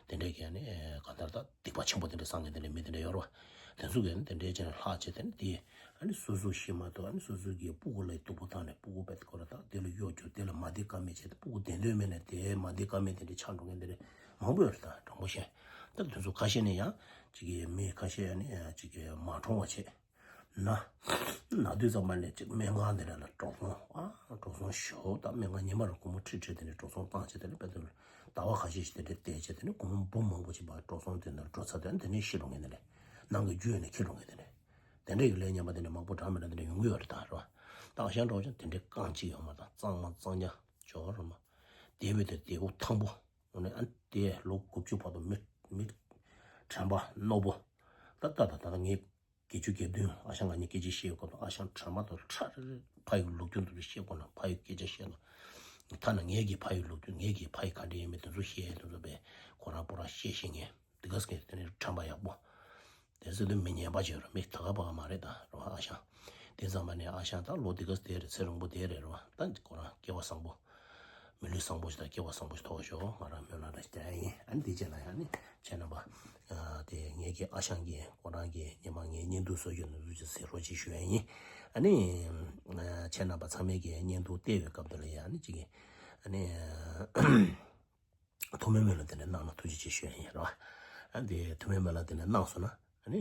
དེ་འདྲས་ཀྱི་ཨ་ནི་གང་ལྟར་ད་སྡིག་པ་ཆེན་པོ་དེ་འདྲས་བསགས་མཁན་དེ་འདྲས་མི་དེ་འདྲས་ཡོད་རེད་བ། དེ་ཚོ་གིས་ཨ་ནི་དེ་འདྲས་བྱས་ནས་ལྷག་བྱས་དེ་ནི་དེ། ཨ་ནི་སོ་སོ་ཤི་མ་ཐུབ། ཨ་ནི་སོ་སོ་གི་སྤུ་གུ་ལ་སྡུག་པོ་བཏང་ནས་སྤུ་གུ་བེད་ཁོ་ར་ད་དེ་ལ་གཡོག་རྒྱུ་དེ་ལ་མ་བདེ་ཀ་མེད་བྱས་ཏེ་སྤུ་གུ་བདེ་འདོད་མེད་ནས་དེ་མ་བདེ་ཀ་མེད་དེ་འདྲ་ཆགས་འགྲོ་མཁན་དེ་འདྲ་མང་པོ་ཡོད་རེད་ད། དྲང་པོ་བཤད། ད་དེ་ཚོ་ཁ་ཤས་ནས་ཡང་ཅིག་གི་མི་ཁ་ཤས་ཨ་ནི་ཅིག་གི་མ་གྲོངས་པ་བྱས་ན། ན་དུས་ཙམ་པ་ནས་ཅིག་སྨན་ཁང་དེ་འདྲ་ལ་འགྲོ་སོང་ཨ་འགྲོ་སོང་ཞུ་ད། སྨན་ཁང་ཉི་མ་རུ་སྒོར་མོ་ཁྲི་ཁྲི་དེ་འདྲ་འགྲོ་སོང་བཏང་བྱས་དེ་འདྲ་དཔེ་དེ་ཟླ་བ་ཁ་ཤས་ཤིག་དེ་འདྲ་བསྡད་བྱས་དེ་ནས་སྒོར་མོ་འབུམ་མང་པོ་ཅིག་བར་འགྲོ་སོང་དེ་འདྲ་འགྲོ་ཚར་དེ་ནས་དེ་ནས་ཤི་འགྲོ་མཁན་དེ་འདྲ། ནང་གི་རྒྱུ་ཡོད་ནས་འཁྱེར་འགྲོ་མཁན་དེ་འདྲ། དེ་འདྲའི་ལས་ངན་པ་དེ་འདྲ་མང་པོ་གྲངས་མེད་ན་དེ་འདྲ་ཡོང་གི་ཡོད་རེད་ད་རེད་བ། ད་ཨ་ཞང་འདྲ་བོ་ཅང་དེ་འདྲའི་རྐང་གཅིག་ཡོད་མ་རེད་ད། གཙང་མ་གཙང་རྐྱང་ཇོ་རུ་མ། བདེ་བའི་དེ་བདེ་པོ་ཐང་པོ། འོ་ནས་ཨ་དེ་ལོ་དགུ་བཅུ་བར་དུ་མི་མི་དྲན་པ་རྣོ་པོ། ད་ལྟ་ད་ད་ངས་བརྒྱད་ཅུ་གྱ་བདུན་ཨ་ཞང་ང་གཉིས་སྐད་ཆ་བཤད་ཡོད་སྐབས་དུ་ཨ་ཞང་དྲན་པ་དང་ཁྲ་རེ་རེ་ཕ་ཡི་ལོ་རྒྱུས་འདུག་བཤད་དགོས་ན་ཕ་ཡི་སྐད་ཆ་བཤད་ན། ཐ་ན་ངས་ཀྱི་ཕ་ཡི་ལོ་རྒྱུས་ངས་ཀྱི་ཕ་ཡི་ག་འདྲ་ཡིན་མིན་དེ་ཚོ་བཤད་དེ་ཚོ་བས་ཁོ་རང་པོ་རང་བཤད་ཤེས་མཁན། དེ་ག་སྐད་དེ་ནི་དྲན་པ་ཡག་པོ། དེ་ཚོ་དེ་མི་ངན་པ་ཅིག་རེད། མི་ད་ག་པ་ག་མ་རེད་ད་རེད་བ་ཨ་ཞང་། དེ་ཙམ་པ་ནས་ཨ་ཞང་ད་ལོ་དེ་ག་དེ་རེད། ཚེ་རིང་པོ་དེ་རེད་རེད་བ། ད་ཁོ་རང་སྐྱེ་བ་བཟང་པོ། མི་ལུས་བཟང་པོ་ཞིག་དང་སྐྱེ་བ་བཟང་པོ་ཞིག་ཐོབ་ཤོག་ང་རང་སྨོན་ལམ་རེ་སྟེར་ཡ་ཡིན། ཨ་ནི་དེ་རྗེས་ལ་ཡང་ནི་ཁྱེད་རྣམ་པ། ཨ་དེ་ངེད་ཀྱི་ཨ་ཞང་གིས་ཁོ་རང་གི་ཉི་མ་ངའི་བརྙན་ཐུང་བཟོ་རྒྱུ་ནུས་ཚོད་ཅིག་ཟེར་རོགས་ཅིག་ཞུ་ཡ་ཡིན། ཨ་ནི། ཨ་ཁྱེད་རྣམ་པ་ཚང་མས་ཀྱི་བརྙན་ཐུང་བལྟས་པའི་སྐབས་དེ་ལ་ཡང་ནི་ཅིག་གི་ཨ་ནི། ཐུགས་སྨོན་སྨོན་ལམ་དེ་འདྲ་གནང་ན་ཐུགས་རྗེ་ཆེ་ཞུ་ཡ་ཡིན་རེད་བ། ཨ་འདི་ཐུགས་སྨོན་སྨོན་ལམ་དེ་འདྲ་གནང་སོང་ན་ཨ་ནི།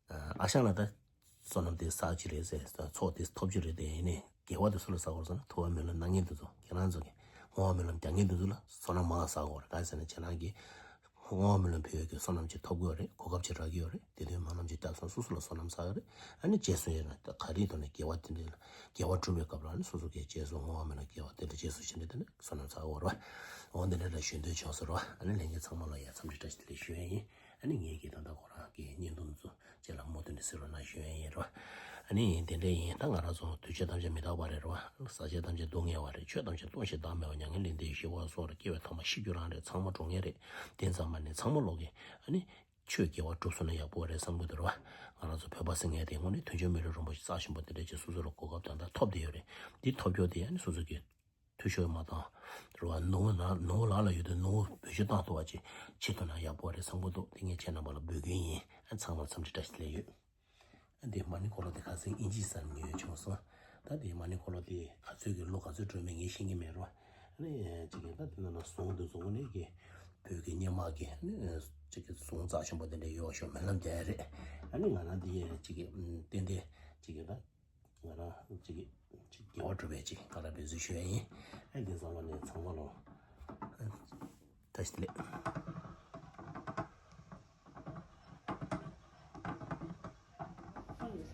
ཨ་ཨ་ཞང་ལ་ད་བསོད་ནམས་དེ་བསགས་ཀྱི་རེད་ཟེར། ཚོགས་དེ་ཐོབ་ཀྱི་རེད། དེ་ཡིན་ནའི་དགེ་བ་དེ་སུ་ལ་བསགས་དགོས་ཟེར་ན་ཐུབ་པ་སྨོན་ལམ་གནང་མཁན་དེ་ཚོ་ཁྱེད་རང་ཚོ་གི་བསྔོ་བ་སྨོན་ལམ་རྒྱག་མཁན་དེ་ཚོ་ལ་བསོད་ནམས་མང་བ་བསགས་དགོས་རེད། གང་ཡིན་ཟེར་ན་ཁྱེད་རང་གི་བསྔོ་བ་སྨོན་ལམ་ཕུལ་ཡོད་ཀྱི་བསོད་ནམས་ཅིག་ཐོབ་ཀྱི་ཡོད་རེད། གོ་སྐབས་ཅིག་རག་གི་ཡོད་རེད། དེ་དུས་སྨོན་ལམ་ཅིག་བཏབ་སོང་སོ་སོ་ལ་བསོད་ནམས་བསགས་ཡོད་རེད། ཨ་ནི་རྗེས་སུ་ཡིན་ན་ད་ག་རེ་ཐོག་ནས་དགེ་བ་དེ་འདྲ་ལ་དགེ་བ་སྒྲུབ་པའི་སྐབས་ལ་ཨ་ནི་སོ་སོ་གའི་རྗེས་སུ་བསྔོ་བ་སྨོན་ལམ་དགེ་བ་དེ་འདྲ་རྗེས་སུ་བྱེད་འདྲ་དེ་ནི་བསོད་ནམས་བསགས་ཡོད་རེད་བ། འོ་འདི་འདྲ་ལ་ཞུ་འདོད་བྱུང་སོང་རེད་བ། ཨ་ནི་ལྷན་རྒྱས་ཚང་མ་ལ་ཡ་འཚམས་འདྲི་བཀྲ་ཤིས་བདེ་ལེགས་ཞུ་ཡ་ཡིན། ཨ་ནི་ངེད་ཀྱི་ད་ལྟ་ཁོ་རང་གི་བརྙན་ཐུང་ཚོ་རྗེས་ལ་མུ་མཐུད་ནས་གཟིགས་རོགས་གནང་ཞུ་ཡ་ཡིན་རེད་བ། ཨ་ནི་དེ་འདྲ་ཡིན། ད་ང་རང་ཚོ་འདུས་བྱས་ཐམས་ཅད་མི་རྟག་པ་རེད་རེད་བ། ཟག་བཅས་ཐམས་ཅད་སྡུག་བསྔལ་བ་རེད། ཆོས་ཐམས་ཅད་སྟོང་ཞིང་བདག་མེད་པ། མྱ་ངན་ལས་འདས་ཞི་བ་སོགས་རེད། སྐྱེ་བའི་ཐོག་མ་ཤི་རྒྱུ་རང་རེད། ཚང་མ་འགྲོ་མཁན་རེད། དེ་ཙམ་མ་ནས་ཚང་མ་ལོག་གི་ཨ་ནི། ཆོས་དགེ་བ་སྒྲུབ་སོང་ན་ཡག་པོ་རེད་བསམ་གི་འདུག་ར། ང་རང་ཚོ་བོད་པ་ཟེར་མཁན་དེ་དངོས་གནས་དོན་གཅོད་མི་ལུས་རིན་པོ་ཆེ་རྩ་ཆེན་པོ་དེ་འདྲ་ཅིག་སོ་སོ་ལ་གོ་སྐབས་ད་ལྟ་ཐོབ་བསྡད་ཡོད་རེད། འདི་ཐོབ་རྒྱུ་དེ་ཨ་ནི་སོ་སོ་གི་འཐུས་ཤོར་མ་བཏང་། རེད་བ། ནོར་བུ་ན་ནོར་བུ་ལག་ལ་ཡོད་དུས་ནོར་བུ་བེད་སྤྱོད་བཏང་ཐུབ་པ་ཅིག་བྱེད་ཐུབ་ན་ཡག་པོ་རེད་བསམ་གི་འདུག་དེ་ངས་ཁྱེད་རྣམ་པ་ལ་འབོད་སྐུལ་ཡིན། ཨ་ཚང་མར་འཚམས་འདྲི་བཀྲ་ཤིས་བདེ་ལེགས་ཡོད། ཨ་འདི་མ་ཎི་འཁོར་ལོ་དེ་ཁ་སང་ཨིན་ཇི་ཟེར་ནས་ཉོས་བྱུང་སོང་། ད་དེ་མ་ཎི་འཁོར་ལོ་དེ་ག་ཚོད་ཀྱི་ལོ་ག་ཚོད་འགྲོ་མིན་ངས་ཤེས་ཀྱི་མེད་རོ། ཨ་ནི་ཅིག་གི་ད་དེ་ནང་ལ་ཟུང་དུ་བཟུང་ནས་ཀྱི་བོད་ཀྱི་སྙེ་མ་གི་ཨ་ནི་ཅིག་གི་ཟུང་རྩ་ཆེན་པོ་དེ་འདྲ་ཡོད་ཤོག་སྨོན་ལམ་རྒྱག་ཡ་རེད། ཨ་ནི་ང་རང་དེ་ཡས་ཅིག་གི་ཏན་ཏན་ཅིག་གི་ད་ང་རང་ཅིག་གི་ཅིག་དགེ་བ་སྒྲུབ་པའི་ཅིག་ག་ར་འབད་བརྩོན་ཞུ་ཡ་ཡིན། ཨ་འདི་ཚང་མ་ནས་ཚང་མ་ལོ་ཨ་བཀྲ་ཤིས་བདེ་ལེགས།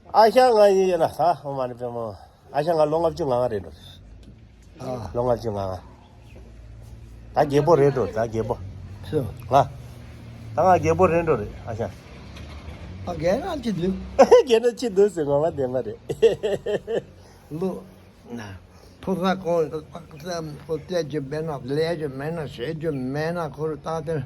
ཨ་ཞང་ང་གཉིས་ཡིན་ན་ད་ཨོ་མ་ནི་པེ་མོ། ཨ་ཞང་ང་ལོ་ལྔ་བཅུ་ང་ལྔ་རེད་འགྲོ། ཨ། ལོ་ལྔ་བཅུ་ང་ལྔ། ད་རྒད་པོ་རེད་འགྲོ་ད་རྒད་པོ། སུ། ང་། ད་ང་རྒད་པོ་རེད་འགྲོ་རེད་ཨ་ཞང་། ཨ་རྒས་ན་ཅི་འདུག་རྒས་ན་ཅི་འདུག་ཟེར་ངོ་མ་བདེན་པ་རེད། ལོ། ན། ཕོ་གསར་གང་ཡིན་ཕ་གསར་ཁོ་བལྟས་རྒྱུ་མེད་ན་ལས་རྒྱུ་མེད་ན་བྱེད་རྒྱུ་མེད་ན་ཁོ་རུ་ད་དེར་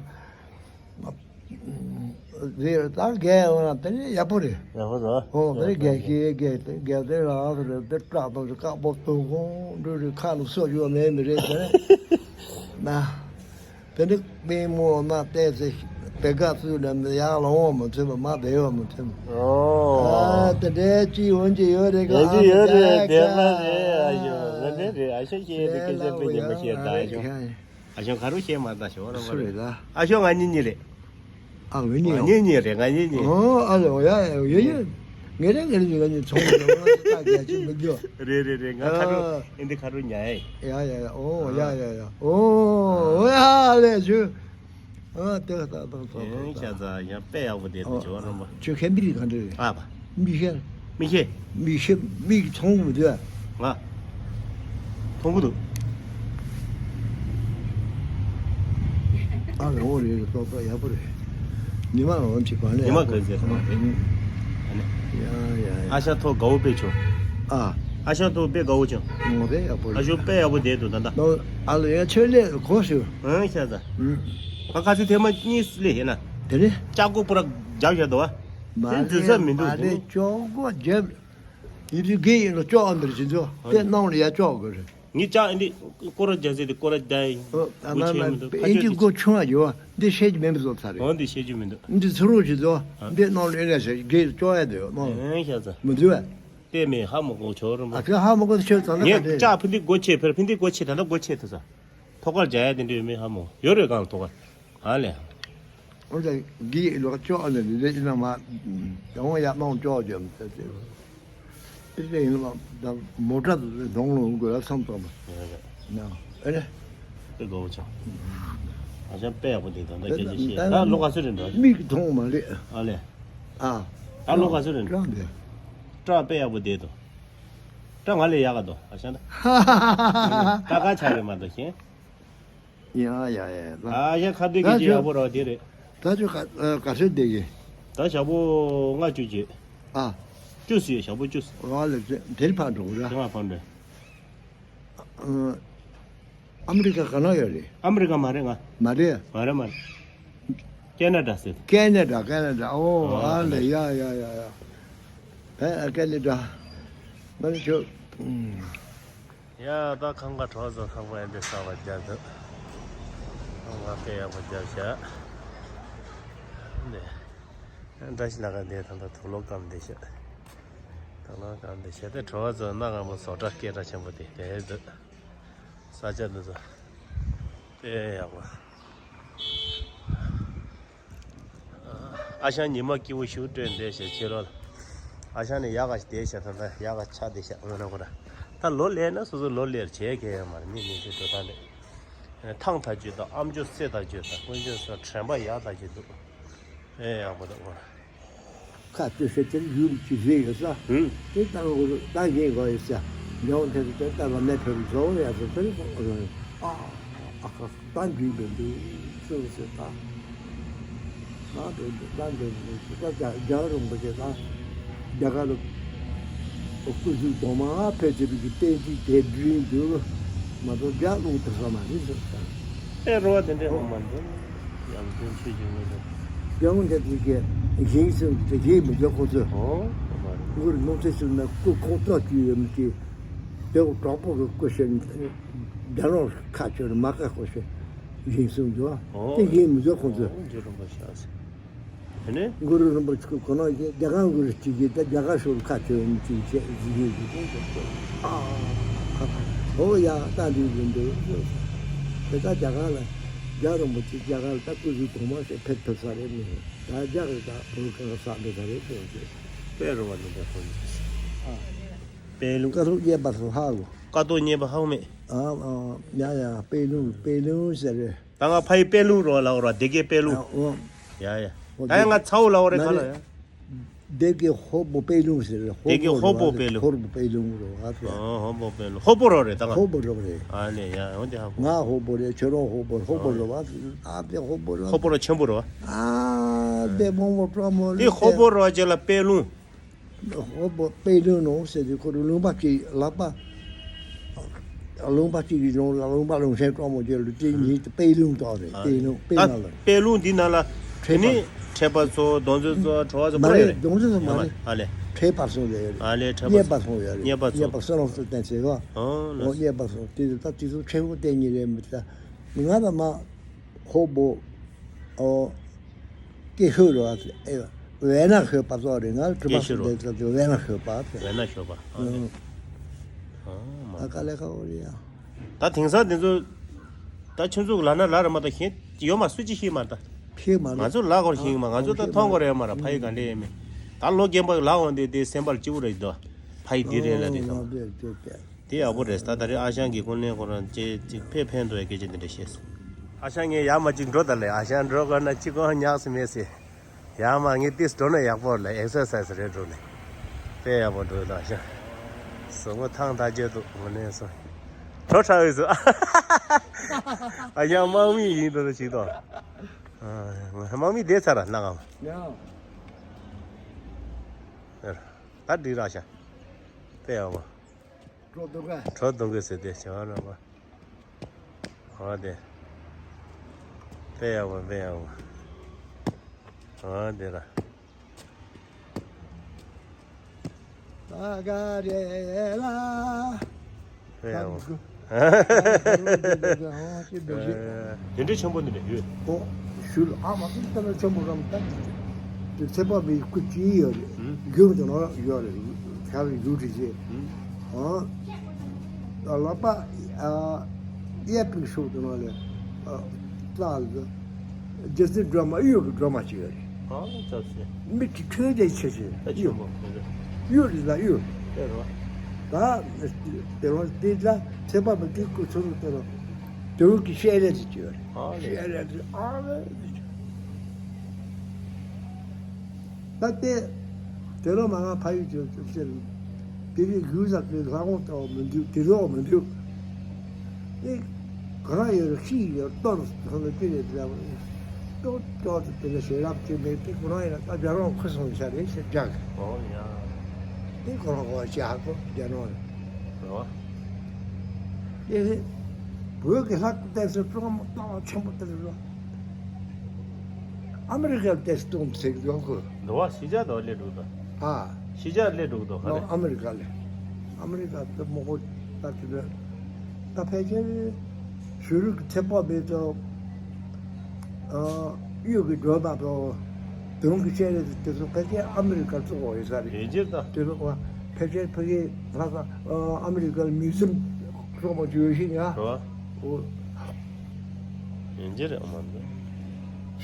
རེད། ད་རྒས་ཡོང་ན་དེ་ནི་ཡག་པོ་རེད། ཡག་པོ་རེད། ཨོ་དེ་རེད་རྒས་ཤི་རྒས་རྒས་དེ་རང་རེད་དེ་སྐྲག་དང་དཀར་པོ་དུ་ཁོང་འགྲོ་རེད་ཁ་ནས་སོ་ཡོད་མེད་མི་རེད་དེ་ན། དེ་ནི་པེ་མོ་ན་བལྟས་ཚེ་བེ་ག་ཚུལ་ལ་ཡག་ལ་འོང་མི་ཐུབ་མ་བེ་ཡོང་མི་ཐུབ། ཨོ། ཨ་དེ་འདྲའི་ཅི་འོན་གྱི་ཡོད་རེད་ག་ཡོད་ཀྱི་ཡོད་རེད་བདེན་པ་རེད། ཨ་ཡོ་ང་འདྲ་རེད། ཨ་ཤོ་ཤེས་རེད་སྐད་ཆ་དཔེ་ཉི་མ་བཤད་ད་ཨ་ཤོ། ཨ་ཤོ་ག་རུ་བཤད་མ་ད་ཤོ་ར་མ་སུ་རེད་རེད་ད། ཨ་ཤོ་ང་གཉིས་གཉིས་རེད། ཨ་ང་གཉིས་ང་གཉིས་གཉིས་རེད་ང་གཉིས་གཉིས། ཨོ་ཨ་ལེ་ཨོ་ཡ་ཡ་ཡ་ཡ། ངེད་རང་ངེད་རང་ཉིད་ལ་ཉིད་ཚོང་རེད་ད་རྒྱ་ཆེ་མི་འགྱོ། རེད་རེད་རེད། ང་ཁ་རུ་ཨ་ཨིན་དི་ཁ་རུ་ཉལ་ཡ། ཡ་ཡ་ཡ་ཨོ་ཡ་ཡ་ཡ་ཨོ་ཡ་ལེ་ཞུ། ཨ་ཏེ་ད་ད་ད་ད་ད། ཨེ་ཤ་ཚ་ཡང་དཔེ་ཡག་པོ་དེ་དུ་ཨོ་བྱེད་བ་རོམ་པ། ཁྱོད་ཁེ་མི་རིགས་གང་འདྲ་རེད། ཨ་བ། མི་ཤེས། མི་ཤེས། མི་ཤེས་མིག་མཐོང་གི་མི་འདུག་ང་། མཐོང་གི་འདུག་ཨ་རོ་རེད་རེད་ཏོག་ཏོག་ཡག་པོ་རེད། ཉི་མ་རང་གཅིག་ག་ནས་ཉི་མ་ག་ཚད་ཐོག་རེད། ཨ་ནི། ཡ་ཡ་ཡ། ཨ་ཤ་ཐོག་དགའ་བོ་དཔེ་བྱུང་། ཨ། ཨ་ཤ་ཐོག་དཔེ་དགའ་བོ་བྱུང་། ངོ་དཔེ་ཡག་པོ་རེད། ཨ་ཤ་དཔེ་ཡག་པོ་བསྡད་འདུག་ད་ལྟ། ཨ་ལ་ཡ་ཆོས་ལས་གོ་ཞུ། ཨང་ཤ་ཚ། ཨང་། ང་ཁ་སི་ཐེངས་མ་གཉིས་སླེབས་ཡིན་ན། དེ་ནས། ལྕགས་སྒོ་པུ་ར་རྒྱབ་བཞག་འདུག་བ། མ་དེ་འཛིན་ས་མི་འདུག་མ་དེ་ནི། ལྕགས་སྒོ་རྒྱབ། ཡིན་དུས་དགེ་ཡིན་ལ་ལྕགས་འདིར་བྱེད་འདུག་དེ་ནང་ལ་ཡ་ལྕགས་དགོས་རེད། ངས་ལྕགས་འདི་སྐོར་ར་རྒྱབ་ཟེར་དེ་སྐོར་ར་རྒྱབ་ཡིན། ཨ་ན་ན་ཨིན་ཅི་སྒོ་ཆུང་བ་ཡོད་བ་འདི་ཤེས་ཀྱི་མེད་པ་བཟོ་ཚར་རེད། འོ་འདི་ཤེས་ཀྱི་མི་འདུག་འདི་ཚུར་རོགས་བྱེད་འདུག་འདི་ནང་ལ་ཨེ་ལ་ཞེས་དགེ་ལྕགས་ཡ་དེ་ཡོད་མ། ཨེ་ཤ་ཚ། མི་འདུག་བ། དེ་མེད་ཧ་མ་གོ་ཆོག་རུང་། ཨ་ཁྱོད་ཧ་མ་གོ་ཆོད་ཙང་ལ་ངས་ལྕགས་ཕི་འདི་སྒོ་ཕྱེ་ཕེར་ཕི་འདི་སྒོ་ཕྱེ་ད་ལྟ་སྒོ་ཕྱེ་ཐུབ་ས། ཐོག་ཁར་རྒྱག་ཡ་དེ་འདྲ་ཡོད་མེད་ཧ་མོ་ཡོད་རེད་གང་ཐོག་ཁར། ཨ་ལས། འོ་ད་གི་ལོག་ཅོག་ནས་འདི་འདྲ་ཡིན་ན་མ། དང་ཡ་མང་ཅོག་ཅོག་མི་ཚེ་ཚེ། དེ་འདྲ་ཡིན་ན་མ་ད་མོ་ཊ་དུ་གདོང་ལོང་དགོས་ལ་བསམ་བཏང་མ། ཡོད་རེད། ན་ཨ་ལས། དེ་དགོས་ཆོག་ཨ་ཅག་དཔེ་ཡག་པོ་འདུག་ད་ལྟ་སྐད་ཆ་བཤད་ད་ལོ་ག་ཚོད་རེད་འགྲོ། མིག་མཐོང་མ་རེད། ཨ་ལས། ཨ། ད་ལོ་ག་ཚོད་རེད་འགྲོ། སྐྲག་འདི། སྐྲག་དཔེ་ཡག་པོ་བསྡད་དོ། སྐྲག་ང་ལས་ཡག་ག་དོ་ཨ་ཤ་ད། ད་ག་ཆ་རེད་མ་དོ་ཤེས། ཡ་ཡ་ཡ་ཡ། ཨ་ཡ་ཁ་བདེ་སྐད་ཆ་ཡག་པོ་རོ་དེ་རེད། ད་ཆོ་ག་ག་ཚོད་བསྡད་ཀྱི། ད་ཞག་པོ་ལྔ་བཅུ་བྱས། ཨ། བཅུ་ཟིན་ཞག་པོ་བཅུ་ཟིན། ཨ་ལས་དེ་དེར་ཕར་འགྲོ་གི་ར། དེ་ང་ཕར་འགྲོ། ཨ། ཨ་མི་རི་ཀ་ག་ན་ཡོད་རེད། ཨ་མི་རི་ཀ་མ་རེད་ང་། མ་རེད། མ་རེད་མ་རེད། ཀེ་ན་ཌ་ཟེར། ཀེ་ན་ཌ་ཀེ་ན་ཌ་ཨོ་ཨ་ཨ་ལེ་ཡ་ཡ་ཡ་ཡ། ཨེ་ཀེ་ན་ཌ། མ་རེད་ཁྱོད། ཡ་ད་ཁང་ཁ་གྲོགས་ཚོ་ཁང་པ་ཨེ་འདྲ་གསར་པ་རྒྱག་འདུག་ཁང་པ་དཔེ་ཡག་པོ་རྒྱབ་ཤག་ནས། བཀྲ་ཤིས་ལྷ་ཁང་འདི་ད་ལྟ་དུག་ལོག་སྐམ་བསྡད་ཤག་དུག་ལོག་སྐམ་བསྡད་ཤག་དེ་གྲོགས་ཚོ་གནའ་སྔ་མོ་བཟོ་གྲྭ་སྐད་གྲྭ་ཆེན་པོ་དེ་དེ་འདུག་ས་ཆ་འདི་ཚོ་དཔེ་ཡག་པོ། ཨ་ཞང་ཉི་མ་སྐྱིད་པོ་ཞུ་སྤྲོད་བསྡད་ཤག་ཕྱི་ལོགས་ལ། ཨ་ཞང་ནི་ཡག་ག་བསྡད་ཤག་ད་ལྟ་ཡག་ག་ཆགས་བསྡད་ཤག་ང་རང་ཁོ་ར། ད་ལོ་ལེགས་ན་སོ་སོ་ལོ་ལེགས་བྱས་མཁན་ཡོད་མ་རེད་མི་མི་ཚེ་འགྲོ་སྟངས་རེད། ཐང་ཐག་ཆོད་དང་ཨམ་ཅོག་སེ་ཐག་ཆོད་དང་དཀོན་མཆོག་གསུམ་དྲན་པ་ཡག་ཐག་ཆོད་འདུག་ཨེ་ཡག་པོ་འདུག་ཁ་ཏི་ཤ་ཅན་ཡུལ་གྱི་རེ་ཡོད་ས། ཧུམ། དེ་ཏང་གོ་ཏང་གིན་གོ་ཡོད་ས། ཡང་དེ་ཚོ་ལྟ་བ་མེད་ཕེབས་བཟོ་ཡ་ཚོ་ཕེབས་སོང་། ཨ་ཨ་ཁ་ཏང་གིན་བེ་འདུག་སུ་སུ་ད། ང་བེ་འདུག་ཏང་བེ་འདུག་སུ་ད་རྒྱ་རྒྱ་རོང་པོ་ཆེ་ད། རྒྱ་གར་ལ་སྐུ་གཟུགས་གདོང་མ་ཕེབས་ཏེ་བི་གི་བསྟན་འཛིན་དེ་བུ་འདུག་མ་གཏོགས་རྒྱ་ལུང་དུ་ས་མ་རེད་ཟེར་ད། ཨེ་རོ་བ་དེ་འདྲའི་ཧོ་མ་འདུག་ཡང་དོན་ཆོས་ཀྱི་ངོས་ནས། རྒྱལ་དབང་རྒྱལ་པོ་གིས་ཞིང་གསུམ་དེ་ཞིང་མི་འཇོག་ཁོ་ཚོས། ཨོ། ཨོ་མ་རེད། མགོ་རུ་ནོར་རྩེ་ཚུར་ན་སྐུ་ཁོང་ཏོག་ཅིག་ཡོད་མི་ཅིག་དེ་འོ་དྲག་པོ་གི་སྐུ་ཞིག་རྒྱ་ནག་ཁ་ཆོར་མ་ཁ་ཁོ་ཞིག་ཞིང་གསུམ་འཇོག་ཨོ། དེ་ཞིང་མི་འཇོག་ཁོ་ཚོས། ཨོ་འཇོག་རུང་པ་ཤག་ཟེར། དེ་ནས། གུ་རུ་རིན་པོ་ཆེ་ཁོ་ན་རྒྱ་གར་གུ་རུ་གཅིག་གིས་ད་རྒྱ་གར་ཤོར་ཁ་ཆོད་ཡིན་ཅིག་བྱས་ཟིན་ཡོད་ཀྱི་ཨ། ཨོ་ཡ་ད་འདི་ཡིན་འདུག་དེ་ད་རྒྱ་གར་ལ་རྒྱ་རིན་པོ་ཆེ་རྒྱ་གར་ལ་ད་སྐུ་གཟུགས་གོང་མ་ཞིག་ཕེབས་ཐུབ་ས་རེད་མི་ད་རྒྱ་གར་ད་བོད་གང་ས་འདི་ས་རེད་དེ་བ་ཅེ། དཔེ་རུ་བ་ནི་ད་ཁོ་ཡིན། ཨ། དཔལ་ལུང་། ཀ་ཐུག་རྙེད་པ་སུ་ཧ་གོ། ཀ་ཐུག་རྙེད་པ་ཧ་གོ་མེད། ཨ་ཨ་ཡ་ཡ་དཔལ་ལུང་དཔལ་ལུང་ཟེར་རེད། ད་ང་ཕ་ཡི་དཔལ་ལུང་རོ་ལ་འོ་ར་སྡེ་དགེ་དཔལ་ལུང་། ཨ་འོ། ཡ་ཡ། ཨོ་ད་ཡ་ང་ཚ་བོ་ལ་འོ་རེ་ཁ་ལ་ཡ། སྡེ་དགེ་ཧོ་པོ་དཔལ་ལུང་ཟེར་རེད། སྡེ་དགེ་ཧོ་པོ་དཔལ་ལུང་། ཧོ་པོ་དཔལ་ལུང་རོ་ཨ་ཚ། ཨོ་ཧོ་པོ་དཔལ་ལུང་ཧོ་པོ་རོ་རེད་ད་ང་། ཧོ་པོ་རོ་རེད། ཨ་ལེ་ཡ་འོ་དེ་ཧ་པོ། ང་ཧོ་པོ་རེད། ཁྱོད་རང་ཧོ་པོ་ཧོ་པོ་རོ་ཨ་ཨ་དེ་ཧོ་པོ་རོ། ཧོ་པོ་རོ་ཆེན་པོ་རོ། ཨ་དེ་མོ་མོ་པྲོ་མོ་དེ་ཧོ་པོ་རོ་ཅེ་ལ་དཔལ་ལུང་། ཧོ་པོ་དཔལ་ལུང་ནོ་ཟེར་དུས་ཁོ་རང་ལུང་པ་གཅིག་ལག་པ། ལུང་པ་གཅིག་གི་ལུང་ལ་ལུང་པ་ལུང་ཆེན་གྲོགས་མོ་རྒྱལ་ལུ་དེ་ཉིད་དུ་དཔལ་ལུང་དོག་རེད། ཨ་དཔལ་ལུང་དཔལ་ད་ནང་ལ། དཔལ་ལུང་འདི་ནང་ལ་དེ་ནི་ཁྲེས་པ་ཚོ་རྡོ་འཛོ་ཚོ་གྲོ་བ་ཚོ་མ་པོ་རེད་རེད། རྡོ་འཛོ་ཚོ་མ་ཡ་མ་རེད། ཨ་ལེ། ཁྲེས་པ་སོང་ལེ་རེད། ཨ་ལེ་ཁྲེས་པ་རྙེད་པ་སོང་ཡ་རེད། རྙེད་པ་ཚོ། རྙེད་པ་སོང་ལོག་སུ་བསྟན་ཚེ་གོ། ཨོ་ལ། ཨོ་རྙེད་པ་སོང་དེ་ད་དེ་ཚོ་ཁྲེས་པོ་བསྟན་ཉིད་རེད་མི་ད། ང་ད་མ། ཧོ་པོ། ཨོ། སྐད་ཤོད་རོ་ཨ་ཙི་ཨེ། ཝེ་ན་ཤོད་པ་ཙོག་རེད་ང་གྲུ་པ་སྐད་ཤོད་རོ། སུ་ལས་ཙོག་ཙི་ཝེ་ན་ཤོད་པ་ཨ་ཙི། ཝེ་ན་ཤོད་པ་ཨ་ནི། ཨ་མ། ཨ་དཀའ་ལས་ཁག་པོ་རེད་ཡ། ད་དེང་སང་དེ་ཚོ། ད་ཁྱོད་ཚོ་ལ་ན་ལ་ར་མ་ད་ཤེས་ཡོད་མ་སུ་ཅི་ཤེས་མ་ད། ཤེས་མ་ང་ཚོ་ལ་གོར་ཤེས་མ་ང་ཚོ་ད་མཐོང་གོ་རེད་མ་ར་ཕ་ཡི་ག་འདྲེ་ཡེ་མེ། ད་ལོ་རྒན་པ་ལ་འོང་དེ་དེ་སེམས་པར་སྐྱིད་པོ་རེད་དོ། ཕ་ཡི་དེ་རེད་ལ་རེད་དོ། དེ་ཡག་པོ་རེད། ད་ད་རེས་ཨ་ཞང་གི་ཀུན་གླེང་ཁོ་རང་ཅེ་ཅིག་ཕེ་ཕན་འགྲོ་ཡ་སྐད་ཆ་འདི་འདྲ་བཤད་སོང་། ཨ་ཞང་ངས་ཡར་མ་ཅིག་འགྲོ་ད་ལེ་ཨ་ཞང་འགྲོ་དགོས་ན་ཅི་གོ་ཉག་སི་མེད་སི། ཡར་མ་ངས་ཏིས་འགྲོ་ན་ཡག་པོ་ལ་ཨེག་སར་སའིས་རེད་འགྲོ་ནས། དཔེ་ཡག་པོ་འགྲོ་ད་ཨ་ཞང་། གཟུགས་པོ་ཐང་ད་བརྗོད་འདུག་ངོ་ནས་སོ། གྲོ་ཁྲ་འོས་སོ། ཨ་ཞང་དམག་མི་ཡིན་འགྲོ་ན་ཅིག་ཏོ། དམག་མི་བསྡད་ཚར་ར་ན་ག་མ། ད་འགྲིག་ར་ཨ་ཞང་། དཔེ་ཡག་པོ། གྲོ་བརྡུང་ག་གྲོ་བརྡུང་གི་ཟེར་ཏེ་བྱ་བ་རོགས་པ། འོ་དེ། དཔེ་ཡག་པོ་དཔེ་ཡག་པོ། འོ་དེ་ལ། ད་ག་རེ་ལ། དཔེ་ཡག་པོ། དེ་འདྲའི་ཆེན་པོ་འདི་འདྲ་ཡོད། ཨོ། ཞུ་ལ་ཨ་མ་ཀི་ཏ་ལ་ཆེན་པོ་རམ་ཏ། དེ་ཚེ་པ་མི་སྐུ་ཅི་ཡོད་རེད། ཡུམ་དུ་ནོར་ཡོད་རེད། ཁྱབ་ཡུ་རི་ཅེ། ཨ། ལག་པ། ཨ། གཡས་པའི་ཕྱོགས་དུ་ནོར་ལས། ཨ། ལ། རྒྱལ་སྲིད་སྒྲོལ་མ་གཡོན་གྱི་སྒྲོལ་མ་ཅིག་ཡོད་རེད། ཨ་ལ་ཙག་སེ། མིག་གི་ཁྱོན་དེ་ཆེ་ཆེ། ད་ཆེན་པོ་རེད། གཡོན་རེད་ལ་གཡོན། དེ་རོ། ད། དེ་རོ་དེ་ལ་ཚེ་པ་མི་སྐུ་ཚུར་དུ་ནོར། དེ་རུ་གི་ཤེས་རེད་ཅིག་ཡོད་རེད། ཨ་ལེ། ཤེས་རེད་ཅིག་ཨ་ལེ། ད་ལྟའི་དེ་ལོ་མ་ང་ཕ་ཡུལ་ཅོ་ཅོ་ཟེར། དེ་རིང་གུས་ཟག་གི་ལྷ་ཁང་ལྟ་བ་མི་འདུག་དེ་ལོག་མི་འདུག་ཨེ། ག་ར་ཡོད་རེད་ཤི་ཡོད་གཏོར་ཐོན་ལ་ཅི་རེད་ལ། ཏོག་ཏོག་ཏུ་དེ་ལ་ཞེ་རབ་ཅིག་མེད་དེ་ཁོ་རང་ཡིན་ན་ད་རྒྱ་རོང་ཁུ་སོང་ཤ་རེད་ཞེས་བྱ་གི། ཨོ་ཡ། དེ་ཁོ་རང་གོ་ཅི་ཧ་གོ་རྒྱ་རོང་རེད། རོ། ཨེ་ཧེ། བོད་ཀྱི་ལྷ་སྐུ་བལྟས་སུ་ཀྲོང་མོ་སྟོང་ཆེན་པོ་དེ་རེད་རོ། ཨ་མི་རི་ཀར་ཏེ་སྟོང་ཚིག་ཡོང་གི། འདི་བ་ཕྱི་རྒྱལ་དུ་སླེབས་འགྲོ་དོ། ཨ། ཕྱི་རྒྱལ་སླེབས་འགྲོ་དོ་ག་ནོ་རེད། ཨ་མི་རི་ཀ་ལ། ཨ་མི་རི་ཀ་དུ་མོ་གོ་ད་དེ་ལ། ད་ཕལ་ཆེར་ཤུ་རུ་གི་ཚེ་པོ་མེད་དོ། ཨ། གཡུ་གི་སྒྲོལ་མ་དོ། དུང་གི་ཤེས་རེད་དེ་ཚོ་ཕལ་ཆེར་ཨ་མི་རི་ཀར་བཙུགས་པ་ཡོད་ས་རེད། ཡིན་གྱི་ད། དེ་ཚོ་ཕལ་ཆེར་ཕ་གི་ལྷ་ས་ཨ་མི་རི་ཀར་མིའུ་ཛིམ་སོགས་པ་བྱོས་ཤིང་ཡ། རོ། ཨོ། ཡིན་གྱི་རེད་ཨ་མ་འདི།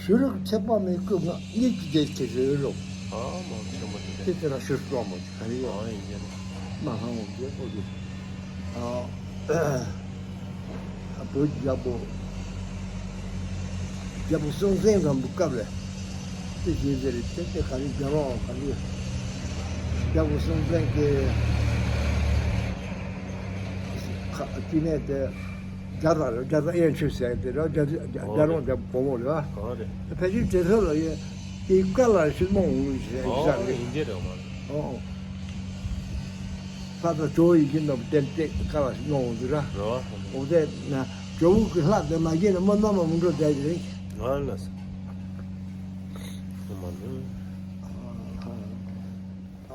ཤུ་རུ་ཚེ་དཔག་མེད་སྐུ་ལྔ་གཉིས་ཀྱི་རྗེས་ཀྱི་རེ་རོ། ཨ་མ་ཆེན་པོ་དེ་དེ་དེ་ལ་ཤུ་རུ་དཔག་མོ་ག་རེ་ཡོད། ཨ་ཡིན་གྱི་རེད། མ་ཧང་མོ་རྗེས་པོ་དེ། ཨ། བོད་རྒྱལ་པོ། རྒྱལ་པོ་སྲོང་བཙན་སྒམ་པོའི་སྐབས་ལ། དེ་བཞིན་དེ་རེད་དེ་དེ་ག་རེ་རྒྱལ་བ་ག་རེ། རྒྱལ་པོ་སྲོང་བཙན་གྱི། ཁ་ཅི་ནས་དེ། རྒྱ་དར་རྒྱ་དར་དབྱངས་ཆོས་ཟེར་དེ་ར་རྒྱ་རྒྱ་རྒྱ་རོང་རྒྱ་བུ་མོ་རེད་བ། ཨོ་རེད། ཕལ་ཆེར་དེ་ཚོ་ལ་ཡོད། དེའི་བཀའ་ལ་ཤུལ་མ་འོང་ལུགས་ཞེས་ཨོ་བཞག་རེད། ཡིན་གྱི་རེད་བ། ཨོ། ལྷ་དང་ཇོ་བོ་ཡིན་གྱི་རྣམས་བསྟན་ཏེ་བཀའ་ལ་ཤུལ་མ་འོང་དུས་ར། རེད་བ། འོ་དེ་ན་ཇོ་བོ་གི་ལྷ་དེ་མ་བརྒྱུད་ནས་མི་རྣམས་མ་མི་འགྲོ་བསྡད་ཀྱི་རེད། ཨོ་ལགས་སོ། མ་ནུ། ཨ།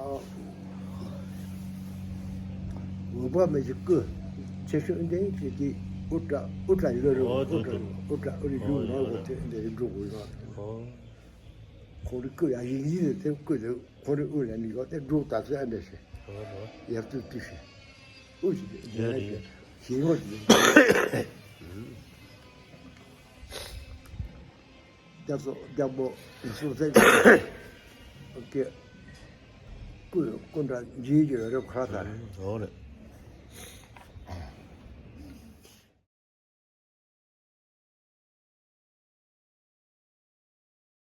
འོད་དཔག་མེད་ཀྱི་སྐུ། ཆེ་ཤོས་འདི་ཅིག་གི་དབུ་སྐྲ་དབུ་སྐྲ་ཡོད་རེད། ཨོ་དབུ་སྐྲ་དབུ་སྐྲ་ཨུ་རི་ཡུ་ནང་གོ་དེ་འདི་རེད་འགྲོ་དགོས་ཡོད། ཁོང་རི་སྐུ་ཡ་ཡིན་ཡིན་དེ་སྐུ་དེ་ཁོང་རི་དབུ་ལ་ནི་ཡོད་དེ་འགྲོ་ད་ཚོད་ཨ་འདྲ་ཞིག་ཡར་ཏུ་ཏུ་ཞིག་དབུ་ཞིག་ཡ་རེད། ཞིག་ཡོད་ཀྱི། རྒྱ་སོ་རྒྱ་པོ་སོ་སེ་ཀེ་ཀུ་ཀུན་དྲ་འཇིགས་ཀྱི་རེ་ཁ་ད་རེད། ཨོ་རེད།